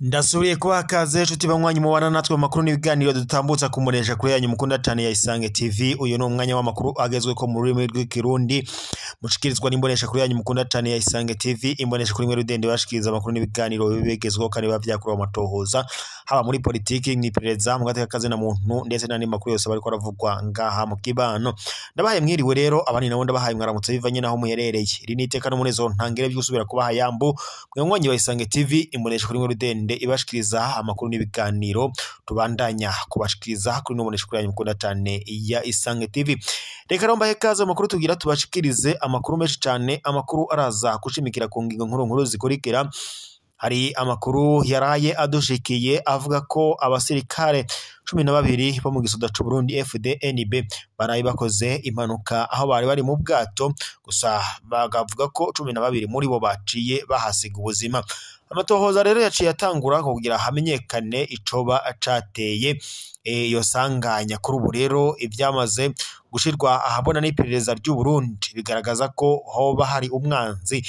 Ndasubiye kubaha kaze nshuti banywanyi mubana natwe mu makuru n'ibiganiro dutambutsa kumuresha kuri yanyu mukunda cyane ya Isange TV. Uyu ni umwanya w'amakuru agezweko mu rurimi rw'ikirundi mushikirizwa n'imbonesha kuri yanyu mukunda cyane ya Isange TV. Imbonesha kuri mwe rudende bashikiriza amakuru n'ibiganiro bibegezweho kandi biba amatohoza haba muri politiki, mw'iperereza, mu gateka kazi na muntu ndetse n'andi makuru yose bariko aravugwa ngaha mu kibano. Ndabahaye mwiriwe rero, abandi nabo ndabahaye mwaramutse bivanye naho muherereye. Iri ni iteka n'umunezero ntangere byo gusubira kubaha yambu mwe mwanyi wa Isange TV, imbonesha kuri mwe rudende ibashikiriza amakuru n'ibiganiro tubandanya kubashikiriza kuri n'ubonesha kuri yanyu mukunda cyane ya Isange TV. Reka rero mbahe kaze amakuru tugira tubashikirize amakuru menshi cyane, amakuru araza gushimikira ku ngingo nkuru nkuru zikurikira. Hari amakuru yaraye adushikiye avuga ko abasirikare 12 bo mu gisoda c'u Burundi FDNB baraye bakoze impanuka aho bari bari mu bwato, gusa bagavuga ko 12 muri bo baciye bahasiga ubuzima. Amatohoza rero yaciye atangura kugira hamenyekane icoba cateye iyo sanganya. Kuri ubu rero ivyamaze gushirwa ahabona n'iperereza ry'u Burundi bigaragaza ko hoba hari umwanzi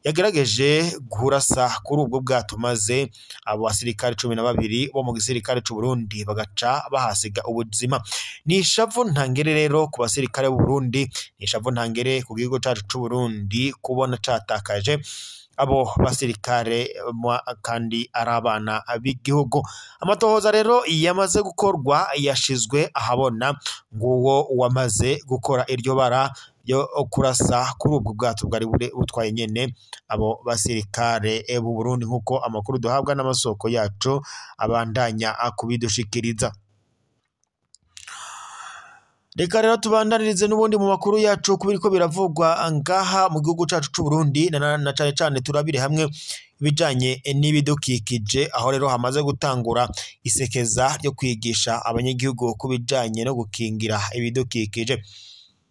yagerageje kurasa kuri ubwo bwato, maze abo basirikare 12 bo mu gisirikare c'u Burundi bagaca bahasiga ubuzima. Ni ishavu ntangere rero ku basirikare b'u Burundi, ni ishavu ntangere ku gihugu cacu c'u Burundi kubona catakaje abo basirikare kandi ari abana b'igihugu. Amatohoza rero yamaze gukorwa yashizwe ahabona, nguwo wamaze gukora iryo bara yo kurasa kuri ubwo bwato bwari butwaye nyene abo basirikare b'u Burundi, nkuko amakuru duhabwa n'amasoko yacu abandanya kubidushikiriza. Reka rero tubandanirize n'ubundi mu makuru yacu kubiriko biravugwa ngaha mu gihugu cacu c'u Burundi, na cane cane turabire hamwe ibijanye n'ibidukikije, aho rero hamaze gutangura isekeza ryo kwigisha abanyagihugu kubijanye no gukingira ibidukikije.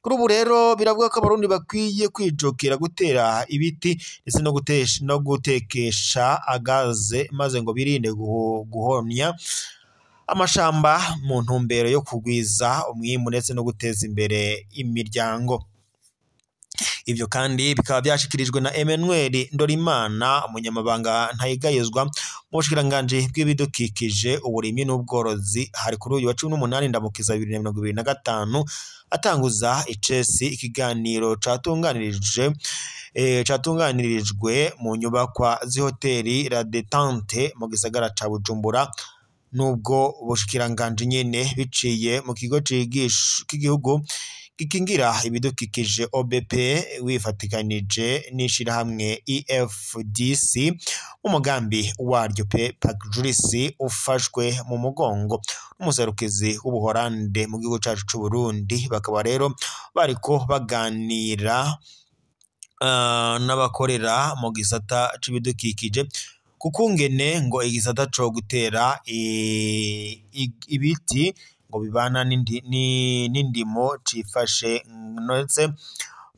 Kuri ubu rero biravuga ko abarundi bakwiye kwijukira gutera ibiti ndetse no gutekesha agaze, maze ngo birinde guhomya amashamba mu ntumbero yo kugwiza umwimbu ndetse no guteza imbere imiryango. Ivyo kandi bikaba byashikirijwe na Emmanuel Ndorimana, umunyamabanga ntayigayezwa mu bushikiranganji bw'ibidukikije, uburimyi n'ubworozi. Hari kuri uyu wa 18 Ndamukiza 2025 atanguza icesi ikiganiro catunganirijwe mu nyubakwa z'ihoteli La Detente mu gisagara ca Bujumbura. Nubwo bushikiranganji nyene biciye mu kigo c'igihugu gikingira ibidukikije OBP wifatikanije n'ishirahamwe EFDC umugambi waryo PAGRIS ufashwe mu mugongo n'umuserukizi w'Ubuholande mu gihugu cacu c'u Burundi. Bakaba rero bariko baganira n'abakorera mu gisata c'ibidukikije kukungene ngo igisata co gutera ibiti ngo bibana n'indimo cifashe, ndetse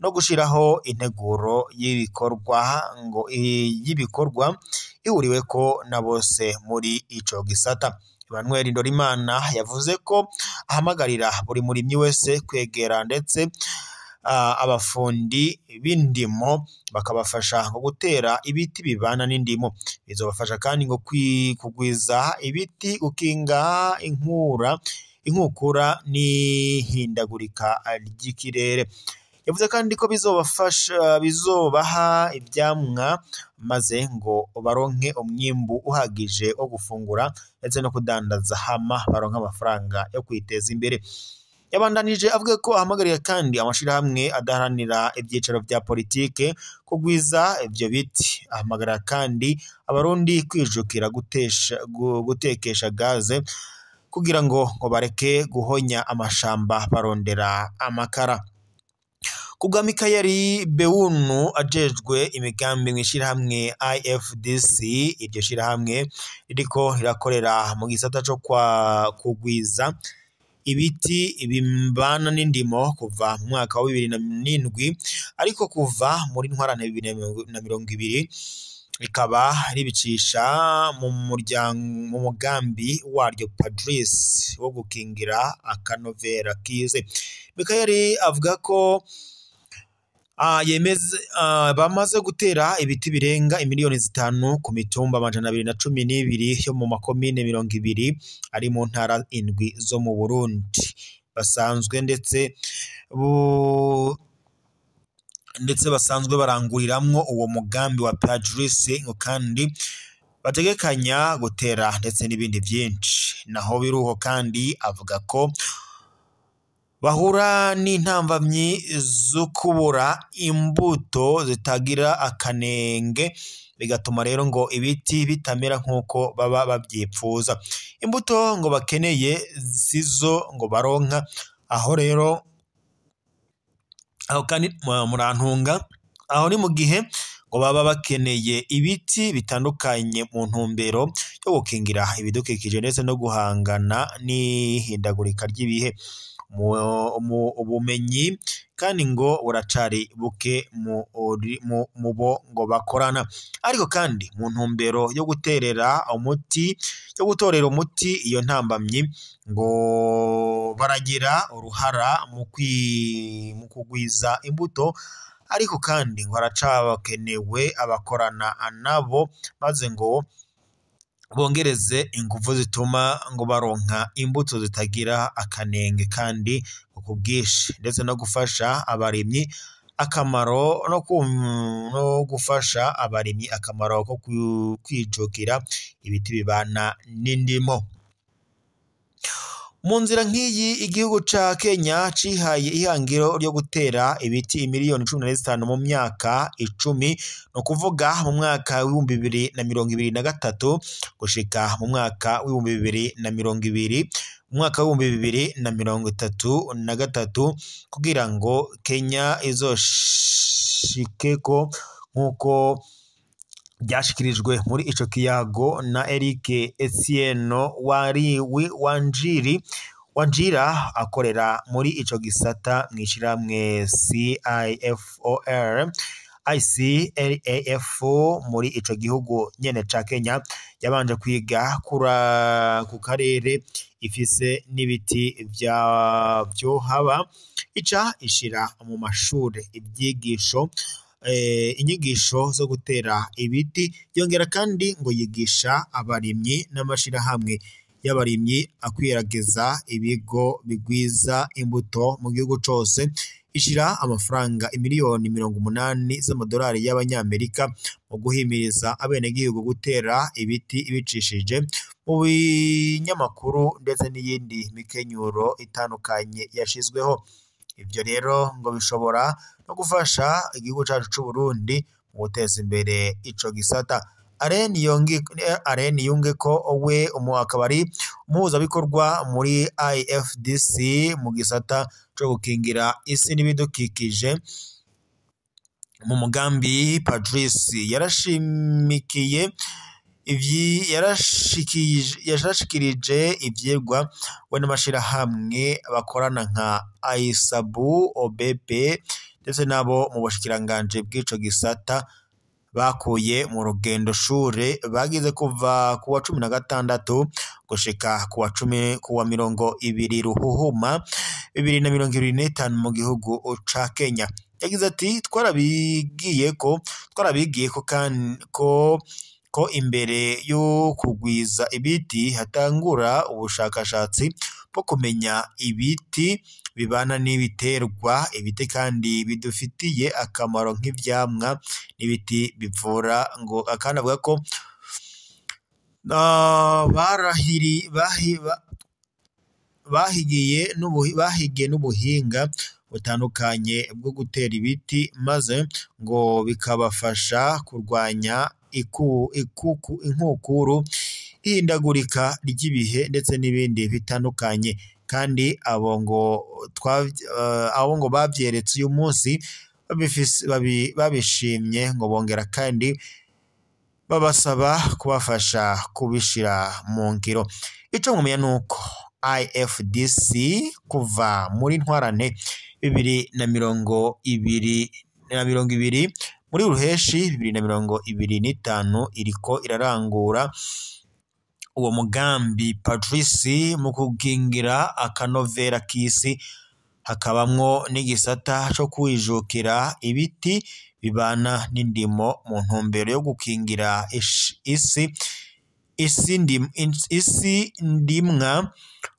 no gushiraho integuro y'ibikorwa ngo y'ibikorwa ihuriweko na bose muri ico gisata. Emmanuel Ndorimana yavuze ko ahamagarira buri murimyi wese kwegera ndetse abafundi b'indimo bakabafasha ngo gutera ibiti bibana n'indimo. Bizobafasha kandi ngo kugwiza ibiti, gukinga inkukura n'ihindagurika ry'ikirere. Yavuze kandi ko bizobaha ivyamwa maze ngo baronke umwimbu uhagije wo gufungura ndetse no kudandaza, hama baronke amafaranga yo kwiteza imbere. Yabandanije avuga ko ahamagarira kandi amashirahamwe adaharanira ivyicaro vya politike kugwiza ivyo biti. Ahamagarira kandi abarundi kwijukira gutekesha gaze kugira ngo bareke guhonya amashamba barondera amakara. Kubwa Mikayeli Bewunu ajejwe imigambi mw'ishirahamwe IFDC, iryo shirahamwe ririko rirakorera mu gisata co kugwiza ibiti bimbana n'indimo kuva mu mwaka wa 2007, ariko kuva muri ntwarante 2020 rikaba ribicisha mu muryango mu mugambi waryo Patrice wo gukingira akanovera kize. Mikayeli avuga ko yemeze bamaze gutera ibiti birenga imiliyoni 5 ku mitumba 212 yo mu makomine 20 ari mu ntara 7 zo mu Burundi. Basanzwe ndetse basanzwe baranguriramwo uwo mugambi wa Patrice, ngo kandi bategekanya gutera ndetse n'ibindi byinshi. Naho biruho kandi avuga ko bahura n'intambamyi zo kubura imbuto zitagira akanenge, bigatuma rero ngo ibiti bitamera nk'uko baba babyipfuza. Imbuto ngo bakeneye sizo ngo baronka. Aho rero aho kandi murantunga, aho ni mu gihe ngo baba bakeneye ibiti bitandukanye mu ntumbero yo gukingira ibidukikije ndetse no guhangana n'ihindagurika ry'ibihe. Ubumenyi kandi ngo buracari buke mu bo ngo bakorana. Ariko kandi mu ntumbero yo guterera umuti yo gutorera umuti iyo ntambamyi, ngo baragira uruhara mu kugwiza imbuto, ariko kandi ngo haracakenewe abakorana nabo maze ngo bongereze ingufu zituma ngo baronka imbuto zitagira akanenge kandi ku bwinshi, ndetse no gufasha abarimyi akamaro no gufasha abarimyi akamaro ko kwijukira ibiti bibana n'indimo. Mu nzira nk'iyi, igihugu ca Kenya cihaye ihangiro ryo gutera ibiti imiliyoni 15 mu myaka 10, no kuvuga mu mwaka w'ibihumbi 2023 gushika mu mwaka w'ibihumbi 2020 mu mwaka w'ibihumbi 2033, kugira ngo Kenya izoshikeko nk'uko byashikirijwe muri ico kiyago na Eric Etienne Wanjira akorera muri ico gisata mw'ishirahamwe CIFOR ICLAF muri ico gihugu nyene ca Kenya. Yabanje kwiga ku karere ifise n'ibiti vyo haba, ica ishira mu mashure ibyigisho inyigisho zo gutera ibiti. Yongera kandi ngo yigisha abarimyi n'amashirahamwe y'abarimyi akwirageza ibigo bigwiza imbuto mu gihugu cose. Ishira amafaranga imiliyoni 80 z'amadolari y'abanyamerika mu guhimiriza abenegihugu gutera ibiti ibicishije mu binyamakuru ndetse n'iyindi mikenyuro itandukanye yashizweho. Ivyo rero ngo bishobora no gufasha igihugu cacu c'u Burundi mu guteza imbere ico gisata. Aren Yungeko we akaba ari umuhuzabikorwa muri IFDC mu gisata co gukingira isi n'ibidukikije mu mugambi Patrice, yarashimikiye yarashikirije ivyigwa we n'amashirahamwe bakorana nka ISABU, OBP ndetse nabo mu bushikiranganje bw'ico gisata bakuye mu rugendo shure bagize kuva kuwa 16 gushika kuwa 20 Ruhuhuma 2025 mu gihugu ca Kenya. Yagize ati twarabigiye ko ko imbere yo kugwiza ibiti hatangura ubushakashatsi bwo kumenya ibiti bibana n'ibiterwa, ibiti kandi bidufitiye akamaro nk'ivyamwa n'ibiti bivura. Ngo akandi avuga ko bahigiye n'ubuhinga butandukanye bwo gutera ibiti, maze ngo bikabafasha kurwanya inkukuru, ihindagurika ry'ibihe ndetse n'ibindi bitandukanye. Kandi abo ngo bavyeretse uyu munsi babishimye, ngo bongera kandi babasaba kubafasha kubishira mu ngiro. Ico mwomenya nuko IFDC kuva muri ntwarane 2020 Muri ruheshi 2025 iriko irarangura uwo mugambi Patrice mu kugingira akanovera k'isi, hakabamwo n'igisata co kwijukira ibiti bibana n'indimo mu ntumbero yo gukingira isi ndimwa,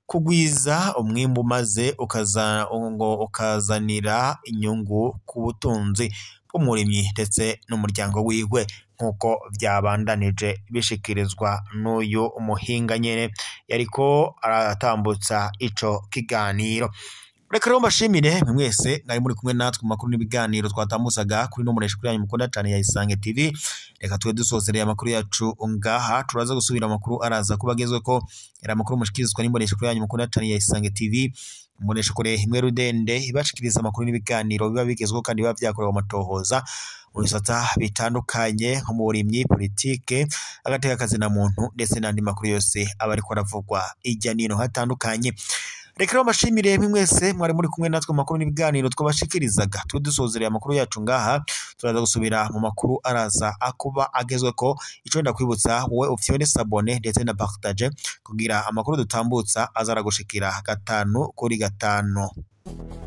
kugwiza umwimbu maze ngo ukazanira inyungu ku butunzi bw'umurimyi ndetse n'umuryango wiwe, nk'uko vyabandanije bishikirizwa n'uyu muhinga nyene yariko aratambutsa ico kiganiro. Reka rero mbashimire mwe mwese mwari muri kumwe natwe mu makuru n'ibiganiro twatambutsaga kuri no muresha kuri yanyu mukunda cane ya Isange TV. Reka tube dusozereye amakuru yacu ngaha, turaza gusubira amakuru araza kuba agezweko. Yari amakuru mushikirizwa n'imbonesha kuri yanyu mukunda cane ya Isange TV, imbonesha kure imwe rudende ibashikiriza amakuru n'ibiganiro biba bigezweho kandi biba vyakorewe amatohoza mu bisata bitandukanye nko mu burimyi, politike, agateka kazina muntu ndetse n'andi makuru yose aba ariko aravugwa irya nino hatandukanye. Reka rero mbashimire mwe mwese mwari muri kumwe natwe mu makuru n'ibiganiro twabashikirizaga. Tube dusozereye amakuru yacu ngaha, turaza gusubira mu makuru araza akuba agezweko. Ico ndakwibutsa wowe ufyonde sabone ndetse na partage kugira amakuru dutambutsa azaragushikira 5 kuri 5.